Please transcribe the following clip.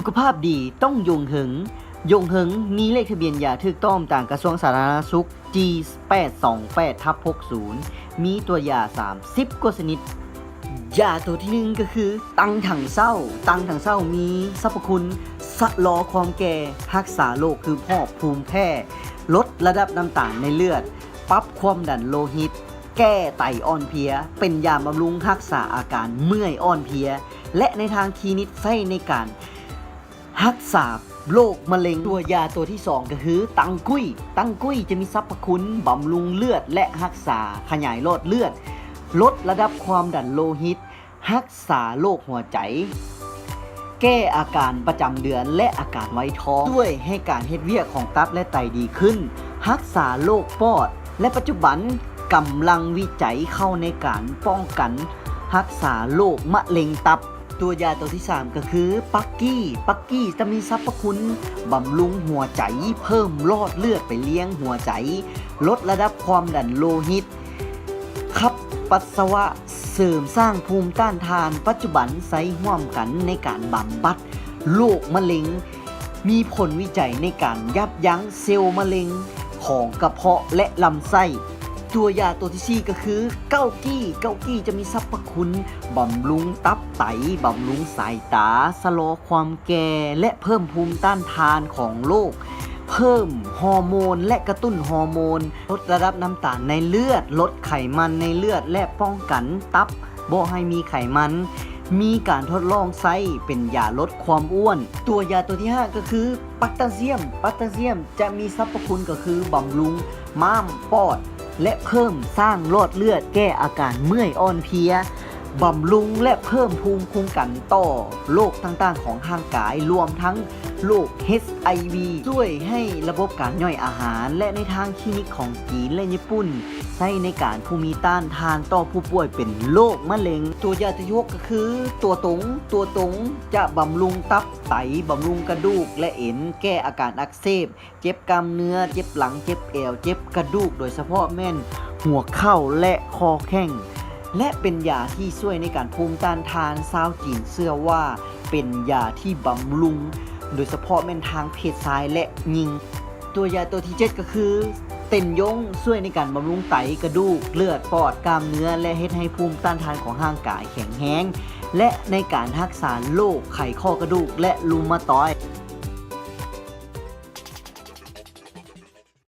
ຂະພາບດີຕ້ອງຢົງເຫິງ. ຢົງເຫິງມີເລກທະບຽນຢາຖືກຕ້ອງຕາມກະຊວງສາທາລະນະສຸກ ຈີ ແປດສອງແປດທັບຫົກສິບ ມີຕົວຢາສາມສິບກວ່າຊະນິດ. ຢາໂຕທີໜຶ່ງກໍຄື ຕັງຖັງເຊົາ. ຕັງຖັງເຊົາມີສັບພະຄຸນຊະລໍຄວາມແກ່, ຮັກສາໂລກຄືຫອບ, ພູມແພ້, ລົດລະດັບນ້ຳຕານໃນເລືອດ, ປັບຄວາມດັນໂລຫິດ, ແກ້ໄຕອ່ອນເພຍ, ເປັນຢາບຳລຸງຮັກສາອາການເມື່ອຍອ່ອນເພຍ ແລະ ໃນທາງຄລີນິກໃຊ້ໃນການຮັກສາໂລກມະເລັງ. ຕົວຢາຕົວທີສອງກໍຄື ຕັງກຸ້ຍ. ຕັງກຸ້ຍຈະມີສັບພະຄຸນບຳລຸງເລືອດ ແລະ ຮັກສາຂະຫຍາຍຫຼອດເລືອດ, ລົດລະດັບຄວາມດັນໂລຫິດ, ຮັກສາໂລກຫົວໃຈ, ແກ້ອາການປະຈຳເດືອນ ແລະ ອາການໄວທ້ອງ, ຊ່ວຍໃຫ້ການເຮັດວຽກຂອງຕັບ ແລະ ໄຕດີຂຶ້ນ, ຮັກສາໂລກປອດ ແລະ ປັດຈຸບັນກຳລັງວິໄຈເຂົ້າໃນການປ້ອງກັນຮັກສາໂລກມະເລັງຕັບ. ຕົວຢາຕົວທີສາມກໍຄື ປັກກີ້. ປັກກີ້ຈະມີສັບພະຄຸນບຳລຸງຫົວໃຈ, ເພີ່ມຫຼອດເລືອດໄປລ້ຽງຫົວໃຈ, ລົດລະດັບຄວາມດັນໂລຫິດ, ຂັບປັດສະວະ, ເສີມສ້າງພູມຕ້ານທານ, ປັດຈຸບັນໃຊ້ຮ່ວມກັນໃນການບຳບັດໂລກມະເລັງ, ມີຜົນວິໄຈໃນການຢັບຢັ້ງເຊວມະເລັງຂອງກະເພາະ ແລະ ລຳໄສ້. ຕົວຢາຕົວທີສີ່ກໍຄື ເກົ້າກີ້. ເກົ້າກີ້ຈະມີສັບພະຄຸນບຳລຸງຕັບໄຕ, ບຳລຸງສາຍຕາ, ຊະລໍຄວາມແກ່ ແລະ ເພີ່ມພູມຕ້ານທານຂອງໂລກ, ເພີ່ມຮໍໂມນ ແລະ ກະຕຸ້ນຮໍໂມນ, ລົດລະດັບນ້ຳຕານໃນເລືອດ, ລົດໄຂມັນໃນເລືອດ ແລະ ປ້ອງກັນຕັບບໍ່ໃຫ້ມີໄຂມັນ, ມີການທົດລອງໃຊ້ເປັນຢາລົດຄວາມອ້ວນ. ຕົວຢາຕົວທີຫ້າກໍຄື ປັດຕາຊຽມ. ປັດຕາຊຽມຈະມີສັບພະຄຸນກໍຄືບຳລຸງມ້າມ, ປອດ ແລະ ເພີ່ມສ້າງຫຼອດເລືອດ, ແກ້ອາການເມື່ອຍອ່ອນເພຍ, ບຳລຸງ ແລະ ເພີ່ມພູມຄຸ້ມກັນຕໍ່ໂລກຕ່າງໆຂອງຮ່າງກາຍ, ລວມທັງໂລກ ເອັດໄອວີ, ຊ່ວຍໃຫ້ລະບົບການຍ່ອຍອາຫານ ແລະ ໃນທາງຄລີນິກຂອງຈີນ ແລະ ຍີ່ປຸ່ນ ໃຊ້ໃນການຜູ້ມີຕ້ານທານຕໍ່ຜູ້ປ່ວຍເປັນໂລກມະເລັງ. ຕົວຢ່າງທີຫົກກໍຄື ຕົວຕົງ. ຕົວຕົງຈະບຳລຸງຕັບ, ໄຕ, ບຳລຸງກະດູກ ແລະ ເອັນ, ແກ້ອາການອັກເສບ, ເຈັບກ້າມເນື້ອ, ເຈັບຫຼັງ, ເຈັບແອວ, ເຈັບກະດູກ, ໂດຍສະເພາະແມ່ນຫົວເຂົ່າ ແລະ ຂໍ້ແຂ້ງ ແລະ ເປັນຢາທີ່ຊ່ວຍໃນການພູມຕ້ານທານ. ຊາວຈີນເຊື່ອວ່າເປັນຢາທີ່ບຳລຸງ ໂດຍສະເພາະແມ່ນທາງເພດຊາຍ ແລະ ຍິງ. ຕົວຢາຕົວທີເຈັດກໍຄື ເຕັນຢົງ, ຊ່ວຍໃນການບຳລຸງໄຕ, ກະດູກ, ເລືອດ, ປອດ, ກ້າມເນື້ອ ແລະ ເຮັດໃຫ້ພູມຕ້ານທານຂອງຮ່າງກາຍແຂງແຮງ ແລະ ໃນການຮັກສາໂລກໄຂຂໍ້ກະດູກ ແລະ ລຸມມະຕອຍ.